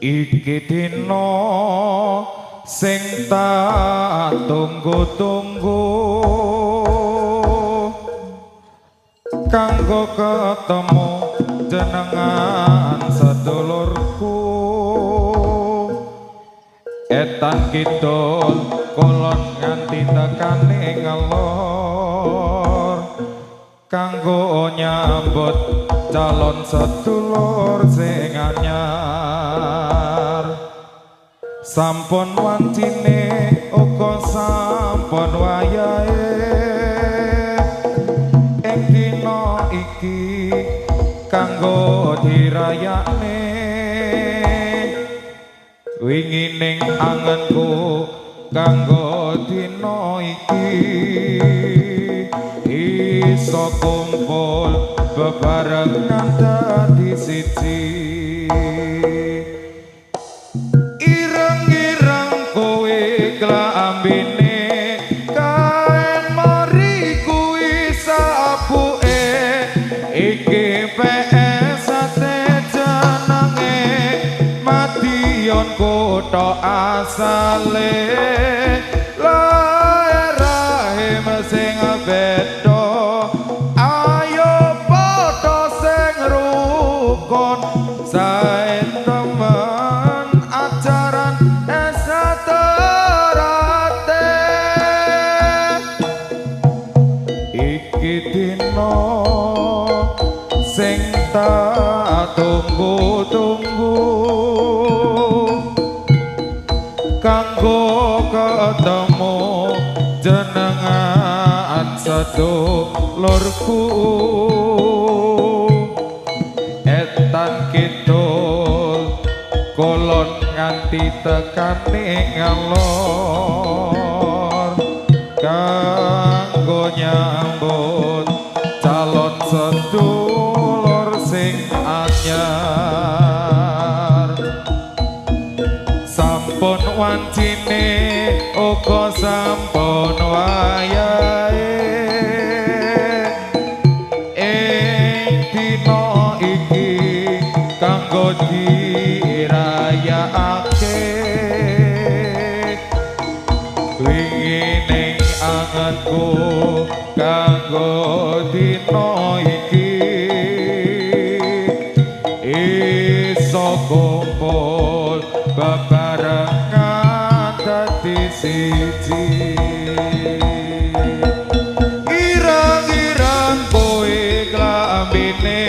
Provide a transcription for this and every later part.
Iki dina sing tak tunggu-tunggu kanggo ketemu jenengan sedulurku. Etan kidul kulon nganti tekane ngelor kanggo nyambut calon sedulur sing anyar. Sampun wancine uga sampun wayahe ing dina iki kanggo dirayakne. Wingi ning angenku kanggo dina iki iso kumpul bebarengan dadi siji. Ireng-ireng kowe klambine kaen mori kuwi sapuke iki PSAT jenenge Madiun kutha asale. Lair rahim sing beda ayo padha sing rukun sae temen ajaran esaterate. Iki dina sing tak tunggu-tunggu kanggo ketemu jenengan sedulurku. Etan kidul kulon nganti tekane ngalor kanggo nyambut calon sedulur sing anyar. Sampun wancine uga sampun wayahe ing dina iki kanggo dirayakake. Wingi ning angenku kanggo dina iki iso kumpul bebarengan dadi siji. Ireng-ireng kowe klambine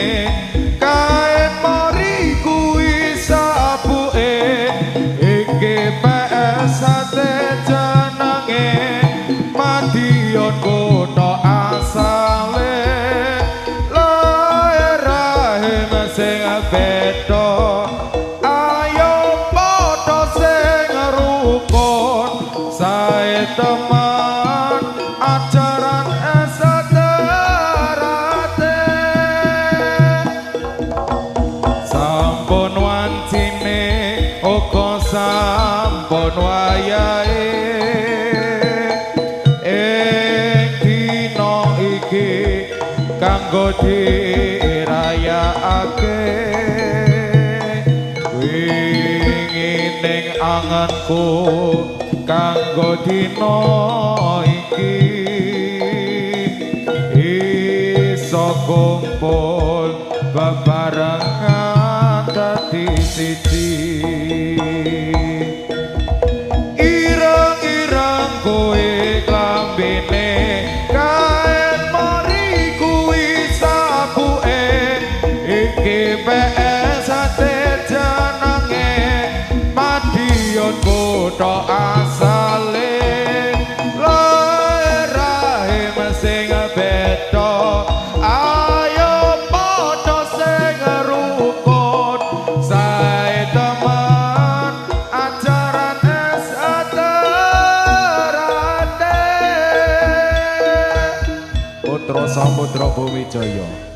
kaen mori kuwi sapuke iki PSAT jenenge Madiun kutha asale. Lair rahim sing beda ayo padha sing rukun sae temen ajaran esaterate. Sampun wancine uga sampun wayahe ing dina iki kanggo dirayakake. Wingi ning angenku kanggo dina iki iso kumpul bebarengan dadi siji. Ireng-ireng kowe klambine kaen mori kuwi sapuke iki PSAT jenenge Madiun kutha asale. Lair rahim sing beda ayo padha sing rukun sae temen ajaran esaterate. Putra Samudra Bumi Jaya.